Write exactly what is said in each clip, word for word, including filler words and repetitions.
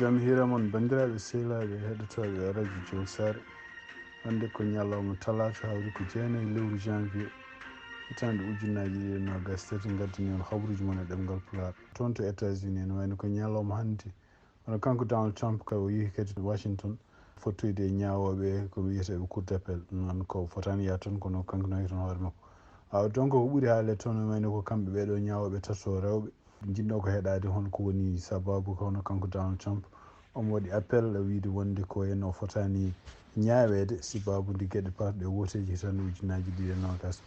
Jam hiira mon, banndiraaɓe sehilaaɓe heɗotooɓe radio Jowsaare. Hannde ko ñalawma talaata, hawri ko jeenayi lewru janvier, hitaande ujunnaji ɗiɗi e noogas tati. Ngaddani on habaruuji mon e ɗemngal Pulaar. Toon to États-Unis, ene wayno ko ñalawma hannde, kono kanko Donald Trump kay o yehi kadi Washington, fottoyde e ñaawooɓe ko wiyeteeɓe Cour d'appel. Noon ko fotaani yaade toon, kono kanko nawi toon hoore makko. Awa, donc, ko ɓuri haalde toon, ene wayno ko kamɓe ɓeeɗo ñaawooɓe tato rewɓe, njiɗno ko heɗaade hon ko woni sababu, kono kanko Donald Trump omo waɗi appel, wiide wonde ko en o fotaani ñaaweede, sababu ndi geɗe paatuɗe wooteeji hitaande ujunnaji ɗiɗi e noogas.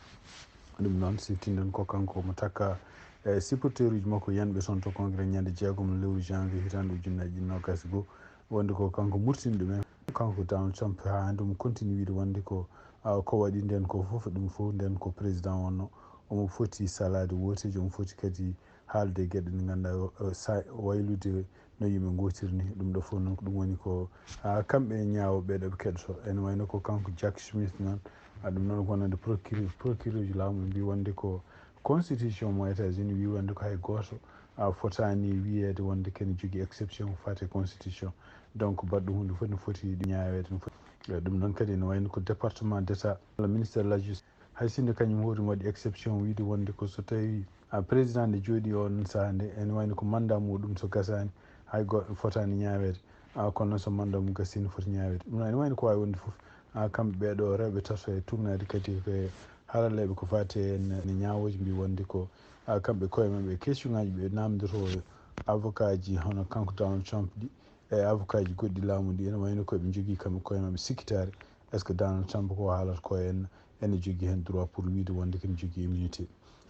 Ɗum noon, siftinɗen ko kanko mo takka e supporteruuji makko yanɓe toon to Congrès ñande jeegom lewru janvier hitaande ujunnaji ɗiɗi noogas e goo, wonde ko kanko murtini ɗumen. Kanko Donald Trump haa hannde omo continue wiide wonde ko, ah, ko waɗi nden ko fof, ɗum fof nden ko président wonno. Omo foti salaade wooteeji, omo foti kadi haalde e geɗe ɗe ngannduɗaa, eh, sa-, waylude no yimɓe ngootirni. Ɗum ɗo fof noon ko ɗum woni ko, ah, kamɓe e ñaawooɓe ɓeeɗo ɓe keɗoto. Ene wayno ko kanko Jack Smith noon, ah, ɗum noon ko wonande procureur, procureur uji laamu ɓe mbii wonde ko constitution mo États-Unis wii wonde ko hay gooto, ah, fotaani wiyeede wonde kene jogii exception ko faati e constitution. Donc, baɗɗo huunde fof ne foti ñaaweede, no foti. Eh, ɗum noon kadi ene wayno ko département d'État walla ministère de la justice, hay sinno kañum hoore mum waɗi exception, wiide wonde ko so tawii, ah, président nde jooɗii oon sahaa nde, ene wayno ko mandat muɗum so gasaani, hay goɗɗo fotaani ñaaweede. Ah, kono noon so mandat mum gasii, no foti ñaaweede. Ɗum noon ene wayno ko waawi wonde fof. Ah, kamɓe ɓeeɗo rewɓe tato e tuugnaade kadi ko e haralleeɓe ko faati e n-, e ñaawooji mbii wonde ko, ah, kamɓe koye maɓɓe e question ŋaaji ɓe naamndotoo avocat ji hono kanko Donald Trump ɗi, e avocat ji goɗɗi laamu ɗi, ene wayno ko ɓe njogii kamɓe koye maɓɓe sikkitaare, est-ce que Donald Trump ko haalata ko en, ene jogii heen droit pour wiide wonde kene jogii immunité.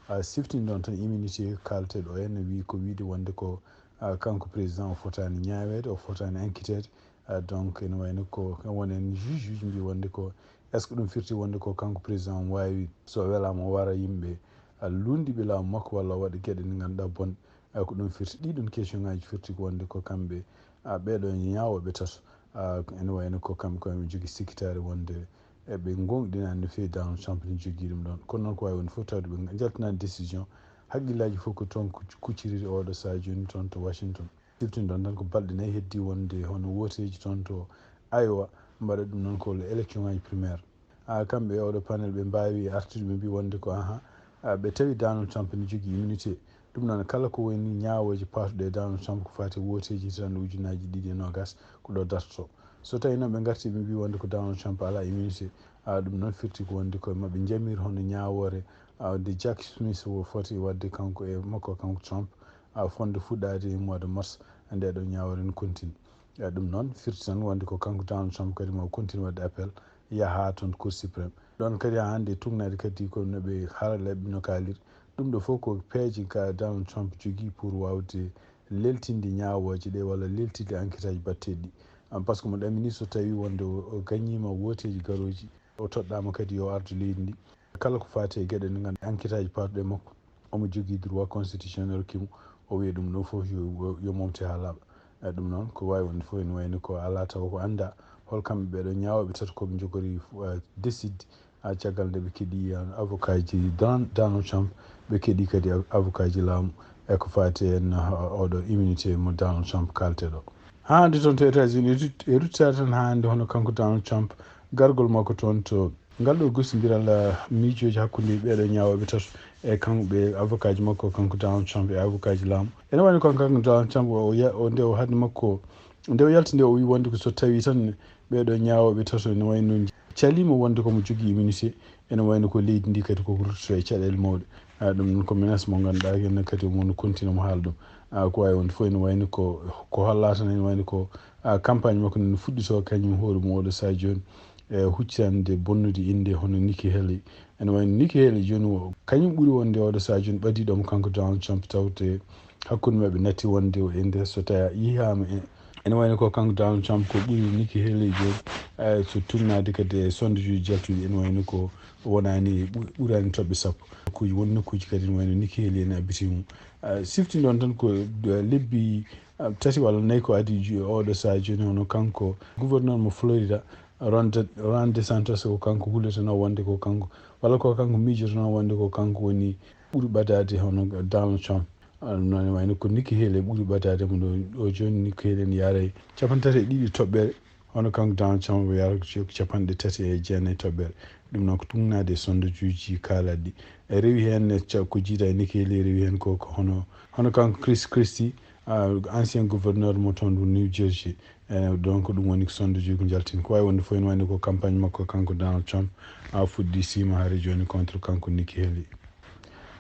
A siftini ɗoon tan immunité kaalateeɗo o en, wii ko wiide wonde ko, ah, kanko président o fotaani ñaaweede, o fotaani enquêteede. Ah, donc ene wayno ko won en juge uji mbii wonde ko, est-ce que ɗum firti wonde ko kanko président o waawi so welaama o wara yimɓe, ah, luulndiiɓe laamu makko walla o waɗa geɗe ɗe ngannduɗaa bonɗe? Ah, ko ɗum firti. Ɗii ɗoon question ŋaaji firti ko wonde ko kamɓe, ah, ɓeeɗo ñaawooɓe tato, ah, ene wayno ko kamɓe ko ɓe njogii sikkitaare wonde eɓe ngoongɗinaani no feewi Donald Trump ne jogii ɗum ɗoon. Kono noon ko waawi wonde fof tawde ɓe njaltinaani décision. Hakkillaaji fof ko toon kuc-, kucciriri oɗo sahaa jooni toon to Washington. Siftin ɗoon tan ko balɗe nayi heddii wonde hono wooteeji toon to Iowa mbaɗa ɗum noon ko élection ŋaaji primaire. Ah, kamɓe e oɗo panel ɓe mbaawi artude ɓe mbii wonde ko, aha, ah, ɓe tawi Donald Trump ne jogii immunité. Ɗum noon kala ko woni ñaawooje paatuɗe e Donald Trump ko faati e wooteeji hitaande ujunnaaji ɗiɗi e noogas ko ɗo dartotoo. So tawii noon ɓe ngartii ɓe mbii wonde ko Donald Trump alaa immunité, ah, ɗum noon firti ko wonde ko maɓɓe njamir hono ñaawoore, ah, nde Jack Smith o foti waɗde kanko e makko kanko Trump, ah, fotde fuɗɗaade e mois de mars, nde ɗo ñaawoore no continue. Eh, ɗum noon firti tan wonde ko kanko Donald Trump kadi mo continue waɗde appel, yaha toon Cour suprême. Ɗoon kadi haa hannde tuugnaade kadi ko no ɓe haralleeɓe no kaaliri. Ɗum ɗo fof ko peeje ka Donald Trump jogii pour waawde leltinde ñaawooje ɗe walla leltinde enquête aji batteeɗi ɗi. Am, par ce que mo ɗamini so tawii wonde o, o gañiima wooteeji garooji, o toɗɗaama kadi yo ardu leydi ndi. Kala ko faati e geɗe ɗe ngannduɗaa enquête aji paatuɗe e makko, omo jogii droit constitutionnel rokki mo, o wiya ɗum ɗo fof yo, yo momte haa laaɓa. Eh, ɗum noon ko waawi wonde fof ene wayno ko alaa tawa ko anndaa hol kamɓe ɓeeɗo ñaawooɓe tato ko ɓe njogori, eh, décide, ah, caggal nde ɓe keɗii, ah, avocat ji Don-, Donald Trump, ɓe keɗii kadi a-, avocat ji laamu e ko faati en, ah, oɗo immunité mo Donald Trump kaalteɗo. Haa hannde toon to États-Unis, e rut-, e ruttaade tan haa hannde hono kanko Donald Trump, gargol makko toon to ngal ɗo gostondiral, ah, miijooji hakkunde ɓeeɗo ñaawooɓe tato e kanko ɓe avocat ji makko, kanko Donald Trump e avocat ji laamu. Ene wayno ko kanko Donald Trump o ya-, o nde o haalde makko, nde o yalti nde o wii wonde ko so tawii tan ɓeeɗo ñaawooɓe tato ene wayno caliima wonde ko mo jogii immunité, ene wayno ko leydi ndi kadi koko ruttoto e caɗeele mawɗe. Ah, ɗum noon ko menace mo ngannduɗaa ene kadi omo no continue omo haala ɗum. Ah, ko waawi wonde fof ene wayno ko, ko hollaa tan ene wayno ko, ah, campagne makko no fuɗɗitoo kañum hoore mum oɗo sahaa jooni e huccitande bonnude innde hono Nikki Haley. Ene wayno Nikki Haley jooni o, kañum ɓuri wonde oɗo sahaa jooni ɓadiiɗo mo kanko Donald Trump tawde hakkunde maɓɓe natti wonde o e nder so tawii yiyaama e, ene wayno ko kanko Donald Trump ko ɓuri Nikki Haley jooni, eh, so tuugnaade kadi e sondage uji jaltuɗi ene wayno ko wonaani ɓu-, ɓuraani toɓɓe sappo. Nokkuuji, won nokkuuji kadi ene wayno Nikki Haley ene abbitii mum. Eh, siftin ɗoon tan ko, eh, lebbi, eh, tati walla nayi ko adii ju-, oɗo sahaa jooni hono kanko gouverneur mo Florida, Ron De-, Ron DeSantis, ko kanko hulotonoo wonde ko kanko, walla ko kanko miijotonoo wonde ko kanko woni ɓuri ɓadaade hono Donald Trump. Ɗum noon wayno ko Nikki Haley ɓuri ɓadaade mo ɗo. O jooni Nikki Haley ne yaara e capanɗe tati e ɗiɗi toɓɓere. Hono kanko Donald Trump o yaara ko capanɗe tati e jeenayi toɓɓere. Ɗum noon ko tugnaade e sondajuuji kaalaɗi ɗi. E rewi heen ne ca-, ko jiida e Nikki Haley rewi heen ko, ko hono, hono kanko Chris Christie, ah, ancien gouverneur mo toon ɗo New Jersey. E, donc ɗum woni ko sondajuuji ko njaltini. Ko waawi wonde fof ene wayno ko campagne makko kanko Donald Trump, ah, fuɗɗi sima hare jooni contre kanko Nikki Haley.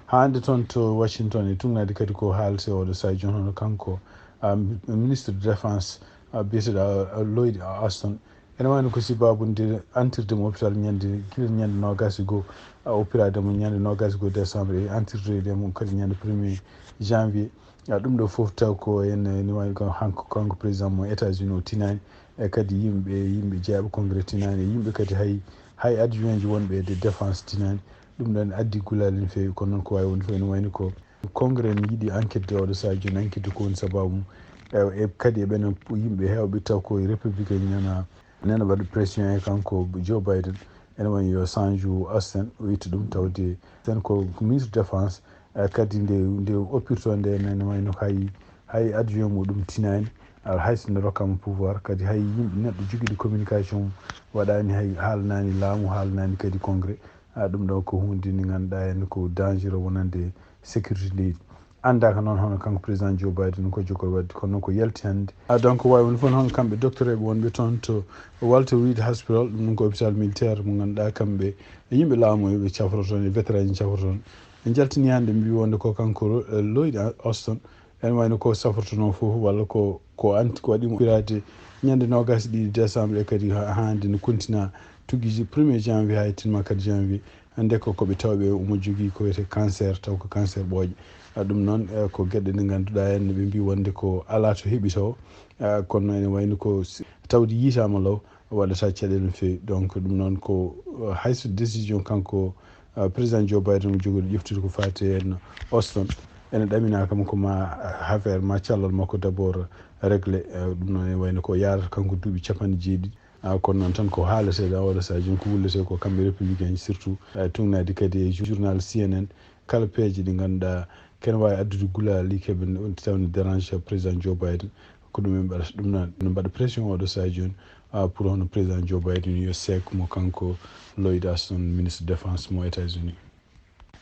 Haa hannde toon to Washington e tugnaade kadi ko haalete oɗo sahaa jooni hono kanko, ah, ministre de défense, ah, biyeteeɗo, ah, Lloyd Austin. Ene wayno ko sababu nde antirde mo hôpital ñande, gila ñande noogaas e goo, ah, oppiraade mo ñande noogaas e goo décembre e antirde mo kadi ñande premier janvier. Ah, ɗum ɗo fof taw ko en, ene wayno ko hanko, kanko président mo États-Unis o tinaani. E kadi yimɓe, yimɓe jeyaɓe congrès tinaani, e yimɓe kadi hay, hay adjoint ji wonɓe e défense tinaani. Ɗum ɗon addi gulaali no feewi, kono noon ko waawi wonde fof ene wayno ko congrès ne yiɗi enquête de oɗo sahaa jooni, enquête ko woni sababu mum. E, e kadi e ɓen yimɓe heewɓe taw ko républicain nana, nana waɗa pression e kanko Joe Biden, ene wayno yo change Austin, o itta ɗum tawde Austin ko ministre défense, eh, kadi nde, nde oppirto nde ene wayno hay, hay adjoint muɗum tinaani, ah, hay so nde rokkama pouvoir, kadi hay yimɓe neɗɗo jogiiɗo communication waɗaani hay haalanaani laamu, haalanaani kadi congrès. Ah, ɗum ɗo ko huunde nde ngannduɗaa heen ko dangereux wonande sécurité leydi. Anndaaka noon hono kanko président Joe Biden ko jogori waɗde, kono noon ko yalti hannde. Ah, donc waawi wonde fof hono kamɓe docteur eɓe wonɓe toon to Walter Reed Hospital, ɗum ɗum ko hôpital militaire mo ngannduɗaa kamɓe e yimɓe laamu eɓe cafro toon, e vétéran en cafro toon. Ɓe njaltini hannde mbi wonde ko kanko, eh, Lloyd Austin, ene wayno ko safrotonoo fof walla ko, ko anti ko waɗi mo firade ñande noogaas e ɗiɗi décembre e kadi ha-, hannde no kontina tuggude premier janvier haa yettinma kadi janvier. Hannde ko, ko ɓe taw ɓe omo jogii ko wiyetee cancer, taw ko cancer ɓooƴe. Ah, ɗum noon, eh, ko geɗe ɗe ngannduɗaa en, ɓe mbi wonde ko alaa to heɓi taw. Ah, kono ene wayno ko si-, tawde yiitaama law, waɗata caɗeele no feewi. Donc ɗum noon ko, eh, hayso décision kanko, eh, président Joe Biden mo jogori ƴeftude ko faati heen Austin, ene ɗaminaa kam ko ma, eh, affaire ma callal makko d'abord réglé. Eh, ɗum noon ene wayno ko yaarata kanko duuɓi capanɗe jeeɗiɗi. Ah, kono noon tan ko haaletee ɗo oɗo sahaa jooni ko wulletee ko kamɓe républicain surtout, eh, tugnaade kadi e journal C N N kala peeje ɗe ngannduɗaa kene waawi addude gulaali keɓe tawde dérange président Joe Biden. Ko ɗum ɓe mbaɗata, ɗum noon ene mbaɗa pression oɗo sahaa jooni, ah, pour hono président Joe Biden yo seek mo kanko Lloyd Austin, ministre défense mo États-Unis.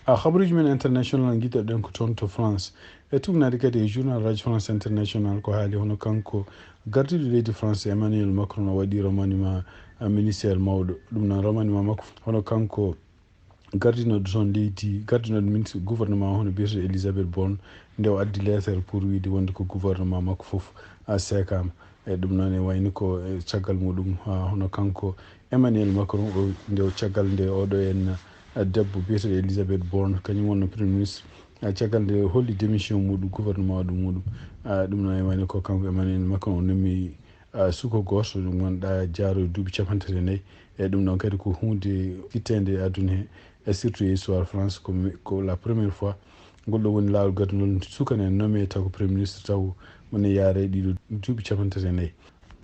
Ah, habaruuji men international ngiɗɗoɗen ko toon to France. E tugnaade kadi e journal Radio France International ko haali hono kanko gardiiɗo leydi France Emmanuel Macron o waɗi remaniement, ah, ministère mawɗo. Ɗum noon remaniement makko hono kanko gardinooɗo toon leydi, gardinooɗo ministre gouvernement hono biyeteeɗo Elisabeth Borne, nde o addi leetere pour wiide wonde ko gouvernement makko fof, ah, seekaama. E ɗum noon e wayni ko e caggal muɗum, ah, hono kanko Emmanuel Macron o, nde o caggal nde oɗo en, ah, debbo biyeteeɗo Elisabeth Borne, kañum wonno premier ministre, ah, caggal nde holli démission muɗum, gouvernement ɗum muɗum. Ah, ɗum noon e wayni ko kanko Emmanuel Macron o nommi, ah, suko gooto mo ngannduɗaa jaaro e duuɓi capanɗe tati e nayi. E ɗum ɗon kadi ko huunde fitteende e aduna he, e surtout e histoire France, ko mi-, ko la première fois ngol ɗo woni laawol gadunol suka ne nommé taw ko premier ministre taw mo ne yaara e ɗiɗo duuɓi capanɗe tati e nayi.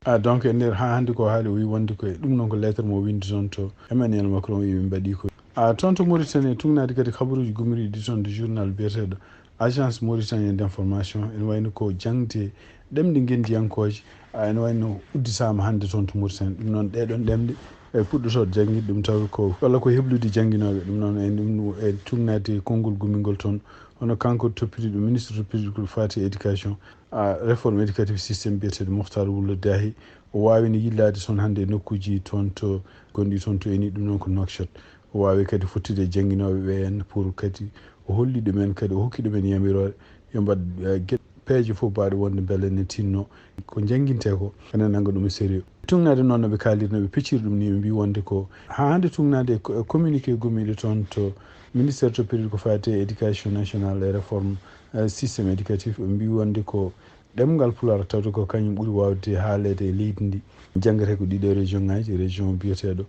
Ah, donc e nder haa hannde ko haali o wi wonde ko e ɗum noon ko lettre mo o winndi toon to Emmanuel Macron o wi ɓe mbaɗi ko. Ah, toon to Mauritanie tugnaade kadi kabaruuji gumiriiɗi toon de journal biyeteeɗo Agence Mauritanienne d'Information, ene wayno ko jaŋde ɗemɗe ngenndiyankooje, ah, ene wayno udditaama hannde toon to Mauritanie. Ɗum noon ɗee ɗoon ɗemɗe e puɗɗotoo janngude ɗum taw ko walla ko heblude jannginooɓe. Ɗum noon en ɗum e tugnaade konngol gumingol toon, hono kanko toppitiiɗo, ministre toppitiiɗo ko faati e éducation, ah, réforme éducative système biyeteeɗo Moctar Wul Dahi, o waawino yillaade toon hannde e nokkuuji toon to gonɗi toon to eni, ɗum noon ko Nouakchott. O waawi kadi fottude e jannginooɓe ɓe en pour kadi o holli ɗumen, kadi o hokki ɗumen yamiroore yo mbaɗ, eh, ge-, peeje fof mbaaɗe wonde mbele ne tinno ko njanngintee ko, ene nannga ɗum e sérieux. Tugnaade noon no ɓe kaaliri, no ɓe pecciri ɗum ni, ɓe mbi wonde ko haa hannde tugnaade e co-, e communiqué gummiiɗo toon to ministère toppitiiɗo ko faati e éducation nationale et réforme, eh, système éducatif, ɓe mbi wonde ko ɗemngal Pulaar tawde ko kañum ɓuri waawde haaleede e leydi ndi. Janngete ko ɗiɗo région ŋaaji, région biyeteeɗo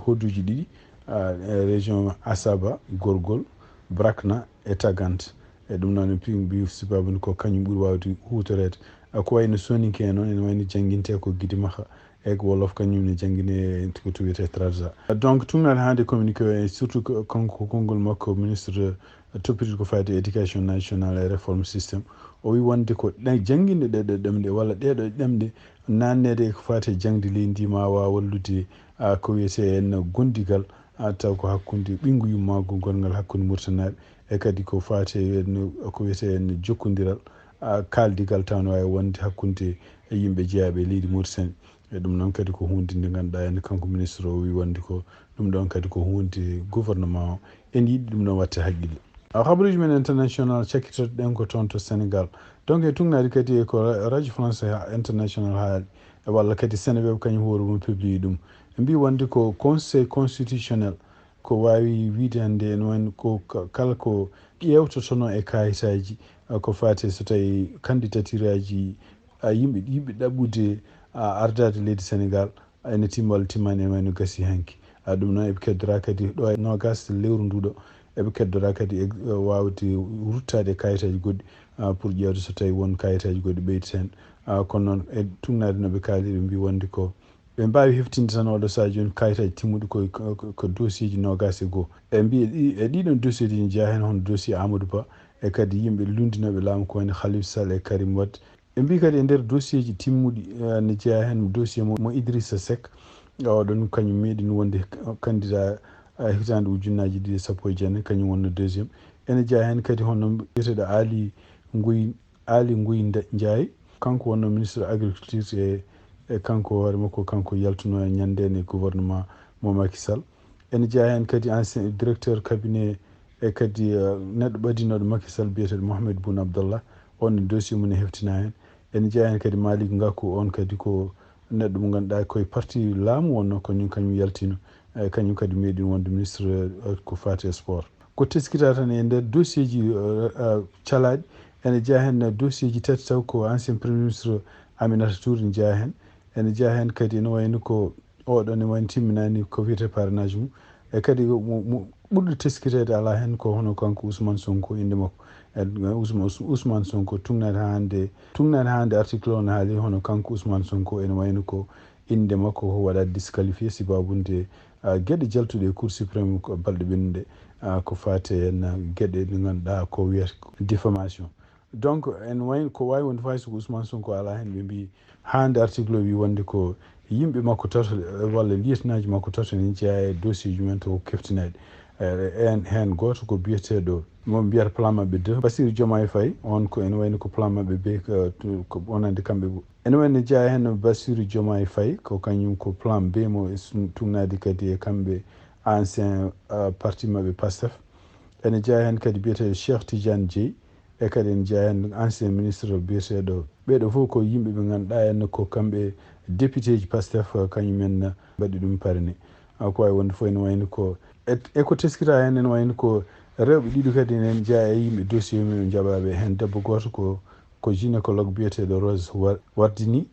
Hodduuji ɗiɗi, ah, e région Asaba, Gorgol, Brakna e Tagant. E ɗum noon, e pi-, mbi sababu nde ko kañum ɓuri waawde huutoreede. Ah, ko wayno Soninke en noon, ene wayno janngintee ko Gidi Maha, E ko wolof kañum ne janngine ko to wiyetee Trarza. Donc, tugnaade hannde communiqué o, e surtout ko kanko ko konngol makko, ministre toppitiiɗo ko faati éducation nationale et réforme système, o wi wonde ko ɗe-, jannginde ɗeɗo ɗemɗe walla ɗeɗo ɗemɗe naanneede e ko faati e jaŋde leydi ndi ma waaw wallude, a, ko wiyetee en gondigal, a, taw ko hakkunde ɓiyngu yummaagu gongal hakkunde Mauritanie e kadi ko faati e no, ko wiyetee en jokkondiral, a, kaaldigal taw no waawi wonde hakkunde e yimɓe jeyaaɓe e leydi Mauritanie. E ɗum noon kadi ko huunde nde ngannduɗaa en kanko ministre o wi wonde ko ɗum ɗoon kadi ko huunde gouvernement o ene yiɗi ɗum ɗoon waɗde haqqille. A, habaruuji men international cakkitoɗen ko toon to Sénégal. Donc e tugnaade kadi e ko ra-, Radio France International haali, e walla kadi Seneweb kañum hoore mum publie ɗum. Ɓe mbi wonde ko Conseil constitutionnel ko waawi wiyde hannde ene wayno ko ka-, kala ko ƴeewtotonoo e kaayitaaji, a, ko faati so tawi candidature aji, a, yimɓe yiɗɓe ɗaɓɓude, a, ardaade leydi Sénégal, ene timma walla timmaani, ene wayno gasi hanki. A, ɗum noon eɓe keddora kadi ɗo e noogaas lewru ndu ɗo, eɓe keddora kadi e, e waawde ruttaade e kaayitaaji goɗɗi, a, pour ƴeewde so tawi won kaayitaaji goɗɗi ɓeydata heen. A, kono noon e tugnaade no ɓe kaali, ɓe mbi wonde ko ɓe mbaawi heftinde tan oɗo sahaa jooni kaayitaaji timmuɗi ko, ko, ko dossier ji noogaas e goo. E mbi e ɗi-, e ɗiɗon dossier ji ne jeyaa heen hono dossier Amadou Ba e kadi yimɓe lunndinooɓe laamu ko woni Khalifa Sall e Karim Wade. Ɓe mbi kadi e nder dossier ji timmuɗi, eh, ne jeyaa heen dossier mo, mo Idrissa Seck. Oɗon kañum meeɗi wonde candidat, eh, hitaande ujunnaaji ɗiɗi e sappo e jeenayi, kañum wonno deuxième. Ene jeyaa heen kadi hono biyeteeɗo Aly Ngouille Aly Ngouille Nda-, Ndiaye, kanko wonno ministre agriculture e, e kanko hoore makko, kanko yaltuno e ñande nde gouvernement mo Macky Sall. Ene jeyaa heen kadi ancien directeur cabinet e kadi, eh, neɗɗo ɓadinooɗo Macky Sall biyeteeɗo Mohamed Boun Abdallah, on ne dossier mum ne heftinaa heen. Ene jeyaa heen kadi Malick Gakou, on kadi ko neɗɗo mo ngannduɗaa koye parti laamu wonno, ko ñum kañum yaltino, e kañum kadi meeɗi wonde ministre, eh, ko faati e sport. Ko teskitaa tan e nder dossier ji, eh, eh, calaaɗi, ene jeyaa heen dossier ji tati taw ko ancien premier ministre Aminata Touré ne jeyaa heen. Ene jeyaa heen kadi ene wayno ko oɗo ne wayno timminaani ko wiyetee parrainage mum. E kadi mo, mo ɓurɗo teskiteede alaa heen ko hono kanko Ousmane Sonko innde makko. E Ousma-, Ousmane Sonko tugnaade haa hannde, tugnaade haa hannde article o ne haali hono kanko Ousmane Sonko ene wayno ko innde makko ko waɗa disqualifié sibaabu nde, ah, geɗe jaltuɗe e Cour suprême ko balɗe ɓennuɗe, ah, ko faati heen, ah, geɗe ɗe ngannduɗaa ko wiyata ko diffamation. Donc, en wayi ko waawi wonde fay so ko Ousmane Sonko alaa heen, ɓe mbi haa nde article o wi wonde ko yimɓe makko tato, eh, walla lieutenant ji makko tato ne jeyaa e dossier ji mumen taw ko keftinaɗi. Eh, en heen gooto ko biyeteeɗo mo mbiyata plan maɓɓe deux, Bassirou Diomaye Faye, on ko ene wayno ko plan maɓɓe B, ko, ko wonande kamɓe. Ene wayno jeyaa heen Bassirou Diomaye Faye, ko kañum ko plan B mo e sun-, tugnaade kadi e kamɓe ancien, eh, parti maɓɓe Pastef. Ene jeyaa heen kadi biyeteeɗo Cheikh Tidiane Dièye, e kadi ene jeyaa heen ancien ministre biyeteeɗo. Ɓeeɗo fof ko yimɓe ɓe ngannduɗaa en ko kamɓe député ji Pastef, kañum en mbaɗi ɗum parrainé. Ah, ko waawi wonde fof ene wayno ko e, e ko teskitaa heen ene wayno ko rewɓe ɗiɗo kadi ene jeyaa e yimɓe dossier mum ɓe njaɓaaɓe heen. Debbo gooto ko, ko gynécologue biyeteeɗo Rose War-, Wardini.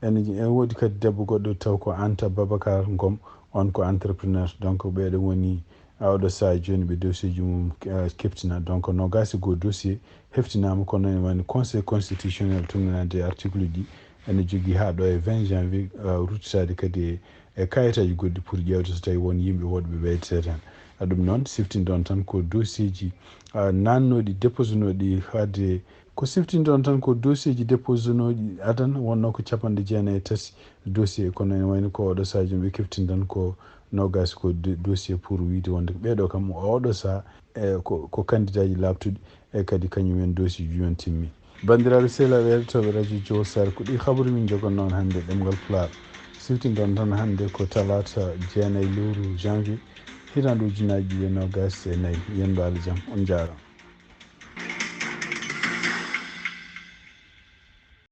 Ene, ene woodi kadi debbo goɗɗo taw ko Anta Babacar Ngom, on ko entrepreneur. Donc ɓeeɗo woni, ah, oɗo sahaa jooni ɓe dossier ji mum, ah, keftina. Donc noogaas e goo dossier heftinaama, kono ene wayno Conseil constitutionnel tugnaade article ji ene jogii haa ɗo e vingt janvier, ah, ruttitaade kadi e, e kayitaaji goɗɗi pour ƴeewde so tawi won yimɓe woɗɓe ɓeydetee tan. Ah, ɗum noon siftinɗon tan ko dossier ji, ah, naatnooɗi, déposenooɗi haade Ko siftinɗon tan ko dossier ji déposenooɗi adan wonnoo ko capanɗe jeenayi e tati dossier, kono ene wayno ko oɗo sahaa jooni ɓe keftinɗon ko noogaas ko do-, dossier pour wiyde wonde ko ɓeeɗo kam oɗo sahaa, e ko, ko candidat ji laaɓtuɗi e kadi kañum en dossier ji mumen timmi. Banndiraaɓe sehilaaɓe heɗotooɓe Radio Jowol Saare, ko ɗi habaruuji min njogannoo on hannde ɗemngal Pulaar. Siftinɗon tan hannde ko talaata jeenayi lewru janvier hitaande ujunnaaji ɗiɗi e noogaas e nayi. Yo on mbaal jam, on njaaraama.